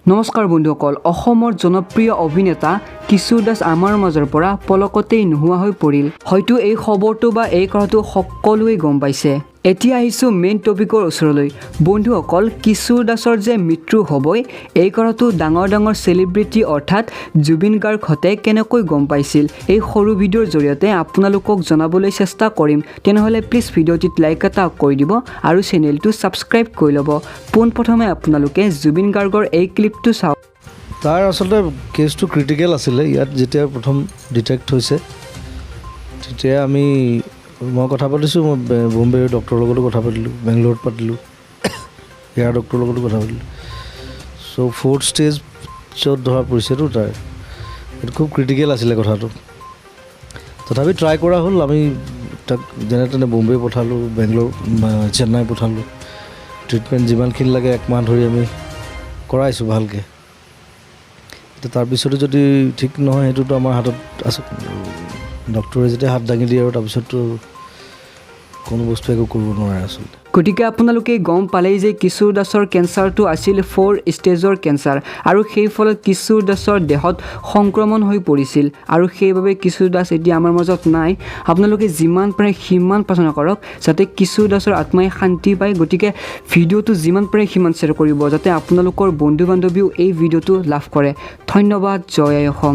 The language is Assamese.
নমস্কাৰ বন্ধুসকল, অসমৰ জনপ্ৰিয় অভিনেতা কিশোৰ দাস আমাৰ মাজৰ পৰা পলকতেই নোহোৱা হৈ পৰিল। হয়তো এই খবৰটো বা এই কথাটো সকলোৱে গম পাইছে। এতিয়া আহিছোঁ মেইন টপিকৰ ওচৰলৈ। বন্ধুসকল, কিশোৰ দাসৰ যে মৃত্যু হ'বই, এই কথাটো ডাঙৰ ডাঙৰ চেলিব্ৰিটি অৰ্থাৎ জুবিন গাৰ্গহঁতে কেনেকৈ গম পাইছিল, এই সৰু ভিডিঅ'ৰ জৰিয়তে আপোনালোকক জনাবলৈ চেষ্টা কৰিম। তেনেহ'লে প্লিজ ভিডিঅ'টিত লাইক এটা কৰি দিব আৰু চেনেলটো ছাবস্ক্ৰাইব কৰি ল'ব। পোনপ্ৰথমে আপোনালোকে জুবিন গাৰ্গৰ এই ক্লিপটো চাওক। তাৰ আচলতে কেছটো ক্ৰিটিকেল আছিলে। ইয়াত যেতিয়া প্ৰথম ডিটেক্ট হৈছে, তেতিয়া মই কথা পাতিছোঁ। মই বোম্বেৰ ডক্টৰৰ লগতো কথা পাতিলোঁ, বেংগলোৰত পাতিলোঁ, ইয়াৰ ডক্টৰৰ লগতো কথা পাতিলোঁ। চ' ফ'ৰ্থ ষ্টেজত ধৰা পৰিছেতো তাৰ, সেইটো খুব ক্ৰিটিকেল আছিলে কথাটো। তথাপি ট্ৰাই কৰা হ'ল। আমি তাক যেনে তেনে বোম্বে পঠালোঁ, বেংগলোৰ, চেন্নাই পঠালোঁ। ট্ৰিটমেণ্ট যিমানখিনি লাগে একমাহ ধৰি আমি কৰাইছোঁ ভালকৈ। এতিয়া তাৰপিছতো যদি ঠিক নহয়, সেইটোতো আমাৰ হাতত আছে। ডক্টৰে যেতিয়া হাত দাঙি দিয়ে আৰু তাৰপিছততো কোনো বস্তু একো কৰিব নোৱাৰে আচলতে। গতিকে আপোনালোকে গম পালেই যে কিশোৰ দাসৰ কেঞ্চাৰটো আছিল ফ'ৰ ষ্টেজৰ কেঞ্চাৰ আৰু সেই ফলত কিশোৰ দাসৰ দেহত সংক্ৰমণ হৈ পৰিছিল আৰু সেইবাবে কিশোৰ দাস এতিয়া আমাৰ মাজত নাই। আপোনালোকে যিমান পাৰে সিমান প্ৰাৰ্থনা কৰক যাতে কিশোৰ দাসৰ আত্মাই শান্তি পায়। গতিকে ভিডিঅ'টো যিমান পাৰে সিমান শ্বেয়াৰ কৰিব, যাতে আপোনালোকৰ বন্ধু বান্ধৱীও এই ভিডিঅ'টো লাভ কৰে। ধন্যবাদ। জয় আই অসম।